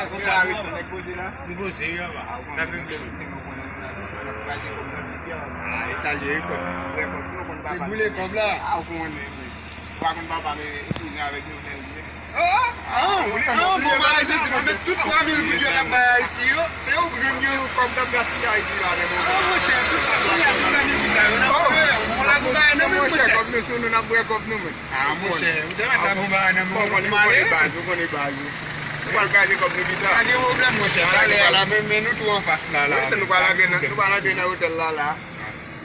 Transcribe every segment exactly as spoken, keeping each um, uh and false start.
Konsa, nou poze la. Nou poze, wi, anba. N ap vin de. Ah, e sa l ye, wi, frè. Se boule kòb la. Ah, ou konnen, men. Ou pa konn papa, men, kouzen avèk nou, men. Ah, ah, ah, bon, bagay, se di, men tout twa mil goud yo t ap bay Ayiti yo, se yo grenn yo kòb t ap gaspiye Ayiti la, men bon. Ah, monchè, tout sa, tout sa, tout sa, tout sa, yo nan, oh, on la gouda, non, men, monchè, monchè. Kòb nou sou nou, n ap bwè kòb nou, men. Ah, monchè, ou te mèt ap bon bagay nan men ou, ou male. Ou konnen baz, ou konnen baz, ou. Nou pral kraze kòb nou pita. Pa gen pwoblèm, monchè. Talè a la, men, men nou tou anfas la, la. Wi, nou pral antre nan, nou pral antre nan otèl la, la.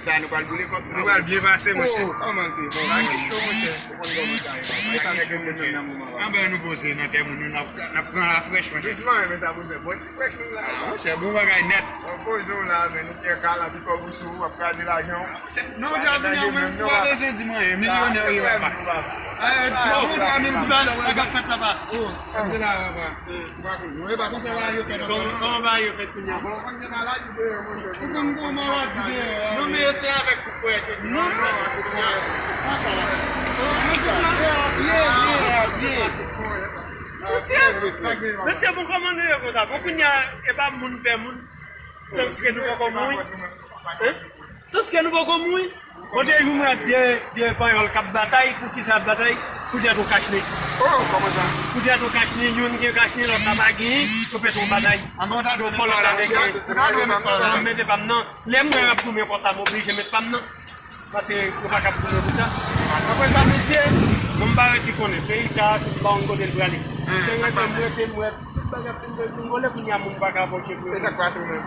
Sa, nou pral boule kòb nou. Nou pral byen pase, monchè. Oh, kòman l te bon? Bagay cho, monchè. Ou konn kòman sa ye, papa. E sa nèg yo menm nan moman la. Anben, nou poze nan tè moun yo, n ap, n ap pran lafrèch, monchè. Jisman, men sa pou fè. Bon, ti frèch nou la. Ah, monchè, bon bagay nèt. Bon, poze w la, men nou fè ka la, pi kòb ou sou ou, ap kraze lajan w. Non, jodi a, ou pa bezwen di m anyen, milyonè ou ye, papa. Eh, bon, twa mil goud, sa k ap fèt, papa? Oh, sa k te la, papa. Ou pa konn. Non, e pa konsa bagay yo fèt ankò, non. Kòman bagay yo fèt kounye a? Bon, ou konn gen maladi deyò, monchè. Ou konn gen maladi deyò, wi. Non, men yo se avèk kout ponyèt yo di non, non, non, non. Sa, sa va. Mesye, mesye, bon, kòman nou ye konsa? Bon, kounye a, e pa moun pè moun. Sanske nou poko mouri. Hein? Sanske nou poko mouri. Kote jou mwen de, de panyòl k ap batay, pou ki sa y ap batay? Poutèt yon kachnen. Oh, kòman sa? Poutèt yon kachnen, youn gen kachnen, lòt la pa genyen, yo pèt yon batay. Yo fò lòt la te genyen. Mwen mete pa m nan. Lè m wè y ap goumen konsa, m oblije met pa m nan. Paske yo pa ka goumen pou sa. Apre sa, mesye, mwen m pa resi konnen. Peyi sa, se pa yon kote l prale. Se rete m rete m wè tout bagay ap fin vole kounye a, moun pa ka pòche pou yo. E sa k pase ou menm?